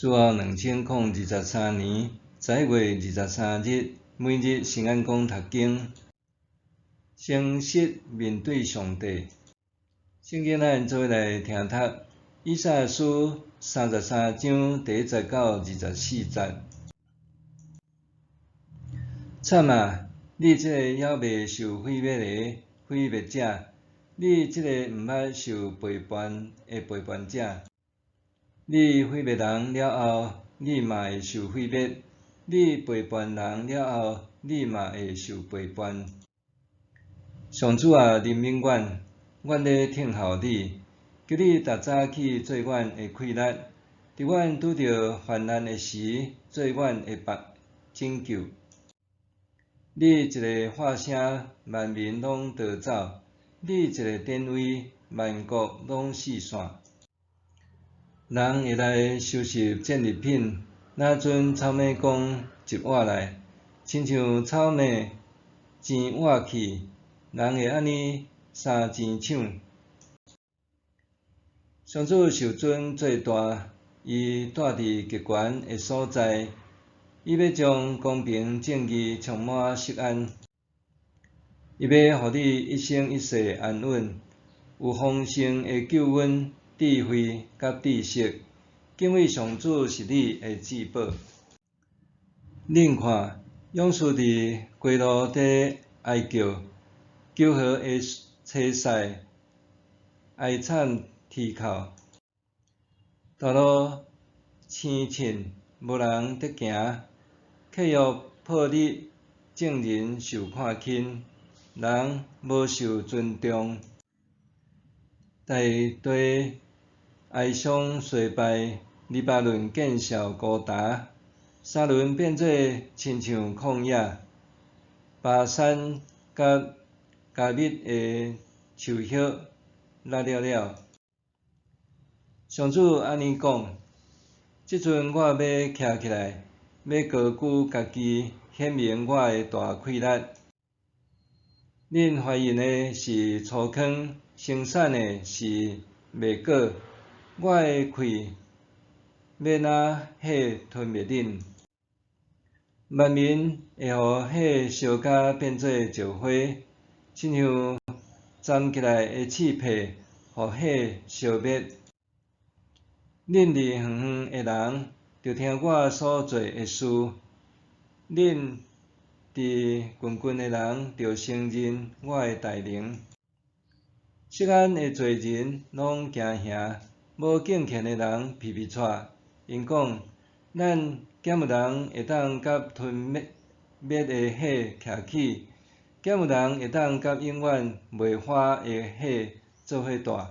主後2023年11月23日，每日聖安講讀經，誠實面對上帝。聖經咱做伙來聽讀以賽亞書33章第1節到24節。慘啊！你這個猶未受毀滅的毀滅者，你這個毋捌受背叛的背叛者！你毀滅人了後，你嘛會受毀滅；你背叛人了後，你嘛會受背叛。上主啊，憐憫阮，阮咧等候你，求你踏早起做阮的氣力，佇阮拄著患難的時，做阮的幫拯救。你一个喊聲，萬民攏逃走；你一个典威，萬國攏四散。人會來收拾戰利品，若準草蛉工拾倚來，親像草蛉錢倚去，人會按呢捎錢搶。上主受尊做大，伊住佇極懸的所在，伊欲將公平正義充滿錫安，伊欲予你一生一世安穩，有豐盛的救恩、智慧佮知識，敬畏上主是你的至寶。恁看，勇士佇街路底哀叫，求和的吹賽，哀慘啼哭。大路生凊，無人得行；契約破裂，眾人受看輕，人無受尊重。大地哀傷衰敗，黎巴嫩見笑孤單，沙崙變做親像曠野，巴珊佮迦密的樹葉落了了。上主按呢講：這陣我欲徛起來，欲高舉家己，顯明我的大氣力。恁懷孕的是粗糠，生產的是麥粿。我的氣欲若火吞滅恁，萬民會予火燒甲變做石灰，親像攢起來的刺皮，予火燒滅。恁離遠遠的人，著聽我所做的事；恁佇近近的人，著承認我的大能。錫安的罪人攏驚嚇，無敬虔的人皮皮掣。𪜶講：咱敢有人會當佮吞滅滅的火徛起？敢有人會當佮永遠袂化的火做伙蹛？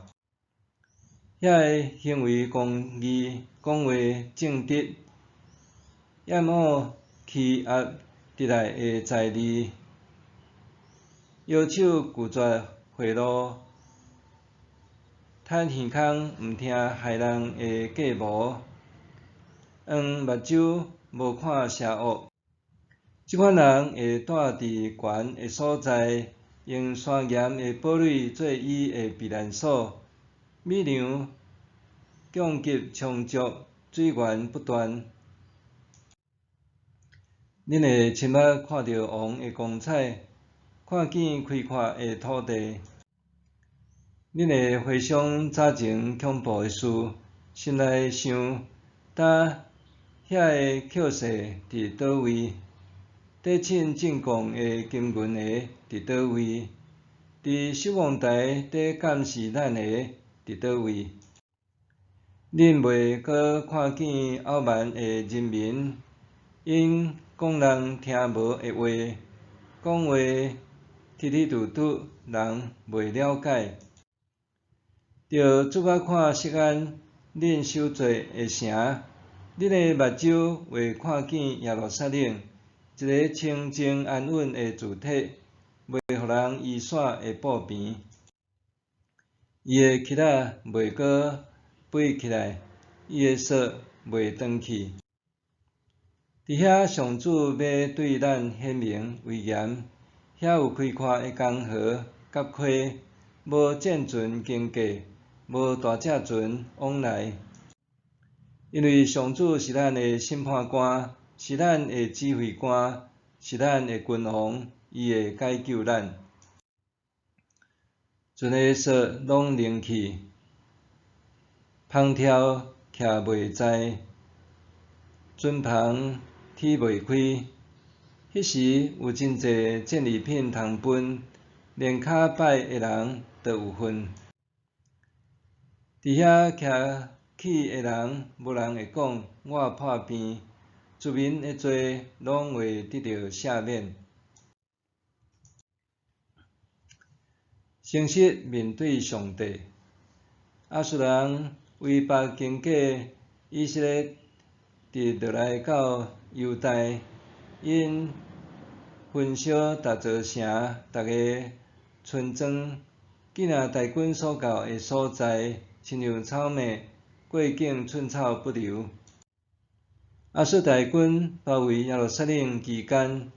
遐个行為公義、講話正直、厭惡欺壓得來的財利，搖手拒絕賄賂，躉耳空毋聽害人的計謀，黃目睭無看邪惡。這款人會蹛佇懸的所在，用山岩的堡壘做伊的避難所。米糧供給充足，水源不斷。恁會親目看著王的光彩，看見開闊的土地。恁會回想早前恐怖的事，心內想：呾遐个抾勢佇佗位？底秤進貢的金銀的佇佗位？佇守望台底監視咱的佇佗位？恁袂閣看見傲慢的人民，𪜶講人聽無的話，講話推推拄拄，人袂了解。著注目看錫安，恁所做的城，恁的目睭會看見耶路撒冷，一个清靜安穩的住體，袂予人遺紲的布棚。伊的橐仔袂閣拔起來，伊的索袂斷去。佇遐上主欲對咱顯明威嚴，遐有開闊的江河佮溪，無戰船經過，無大隻船往來。因為上主是咱的審判官，是咱的指揮官，是咱的君王，伊會解救咱。船的索攏冷去，帆柱徛袂在，船帆铁袂開。彼時有真濟戰利品通分，連跤擺的人都有份。佇遐徛起的人，無人會講我破病，罪民的罪攏會得著赦免。誠實面對上帝，亞述人威迫經過以色列，直落來到猶大，𪜶焚燒逐座城、逐个村莊，紀念大軍所到的所在，親像草麥，過境寸草不留。亞述大軍包圍耶路撒冷期間，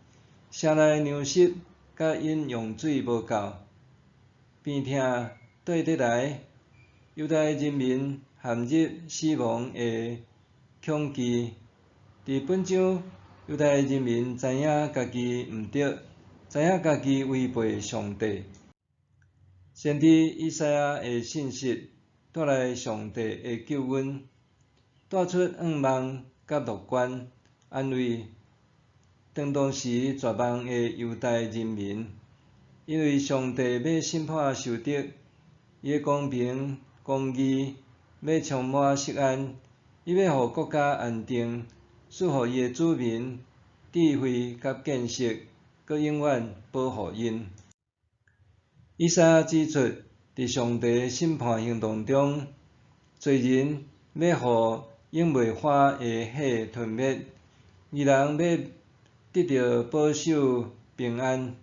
城內糧食佮飲用水無夠，病痛綴得來，猶大人民陷入死亡的恐懼。佇本章，猶大人民知影家己毋對，知影家己違背上帝。先知以賽亞的信息帶來上帝的救恩，帶出向望佮樂觀，安慰當當時絕望的猶大人民。因為上帝欲審判仇敵，伊的公平公義欲充滿錫安，伊欲予國家安定，賜予伊的子民智慧佮見識，閣永遠保護𪜶。以賽亞指出，佇上帝的審判行動中，罪人欲予永袂化的火吞滅，義人欲得著保守平安。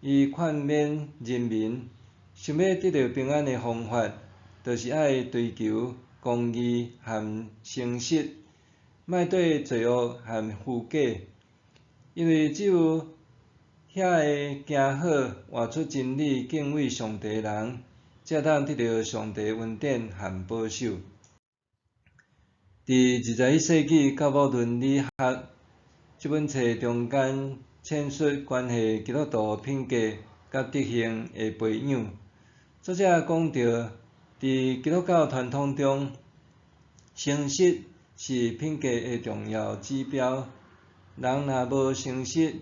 伊勸勉人民，想欲得著平安的方法，就是愛追求公義和誠實，莫對罪惡和虛假，因為只有遐會行好、活出真理、敬畏上帝的人，才會當得著上帝恩典和保守。佇21世紀教牧倫理學這本冊中間，闡述關係基督徒品格佮德行的培養。作者講著，佇基督教傳統中，誠實是品格的重要指標。人若無誠實，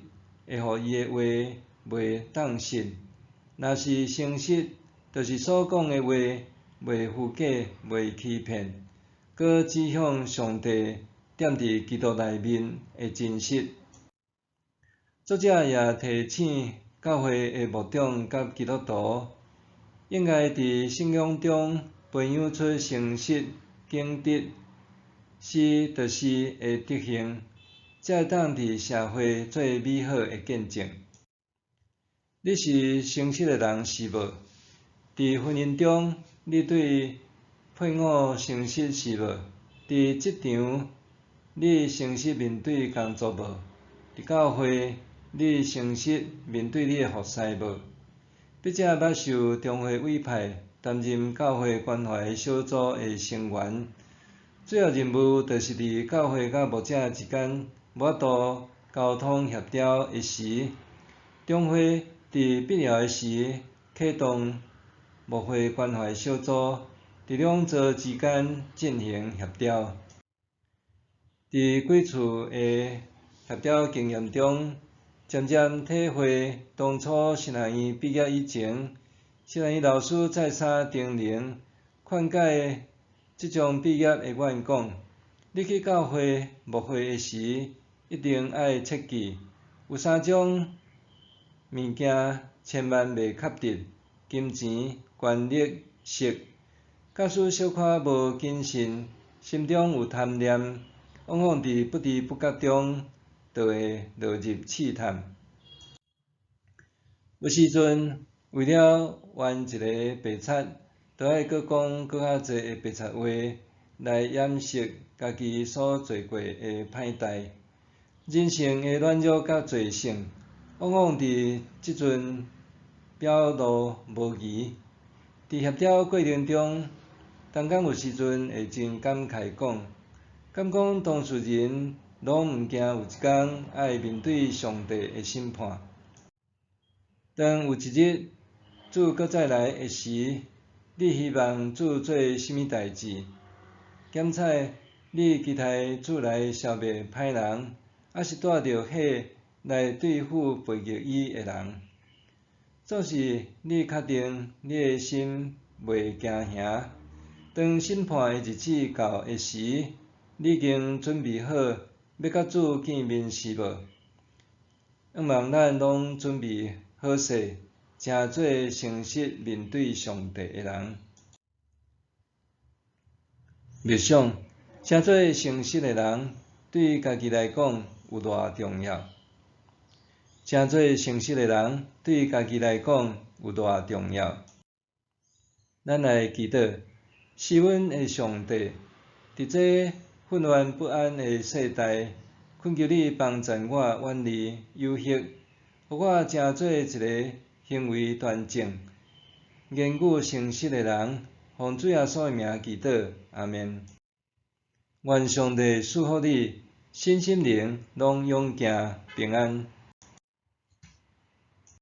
會予伊的話袂當信；若是誠實，就是所講的話袂虛假、袂欺騙，閣指向上帝踮佇基督內面的真實。作者也提醒教會的牧長佮基督徒，應該佇信仰中培養出誠實、耿直、實著實的德行，才會當佇社會做美好的見證。你是誠實的人是無？佇婚姻中，你對配偶誠實是無？佇職場，你誠實面對工作無？佇教會，你誠實面對你的服侍無？筆者捌受中會委派擔任教會關懷小組的成員，主要任務就是佇教會佮牧者之間無法度溝通協調的時，中會佇必要的時啟動牧會關懷小組，佇兩造之間進行協調。佇幾次的協調經驗中，漸漸體會當初神學院畢業以前，神學院老師再三叮嚀、勸誡即將畢業的阮講：你去教會牧會的時，一定愛切記，有三種物件千萬袂磕著：金錢、權力、色。假使小可無謹慎，心中有貪念，往往佇不知不覺中，就會落入試探。有時陣為了圓一个白賊，就愛閣講閣較濟的白賊話來掩飾家己所做過的歹代。人性的軟弱佮罪性，往往佇這陣表露無遺。佇協調過程中，逐工有時陣會真感慨講，敢講當事人攏毋驚有一工愛面對上帝的審判？當有一日主閣再來的時，你希望主做啥物代誌？檢採你期待主來消滅歹人，抑是帶著火來對付背逆伊的人？做是你確定你的心袂驚嚇，當審判的日子到的時，你已經準備好欲佮主見面是無？向望咱攏準備好勢，成做誠實面對上帝的人。默想，成做誠實的人，對家己來講有偌重要？成做誠實的人，對家己來講有偌重要？咱來祈禱，賜阮的上帝，佇這混亂不安的世代，懇求你幫贊我遠離誘惑，予我成做一个行為端正、言語誠實的人。奉主耶穌的名祈禱，阿們。願上帝賜福你，身心靈攏勇健平安。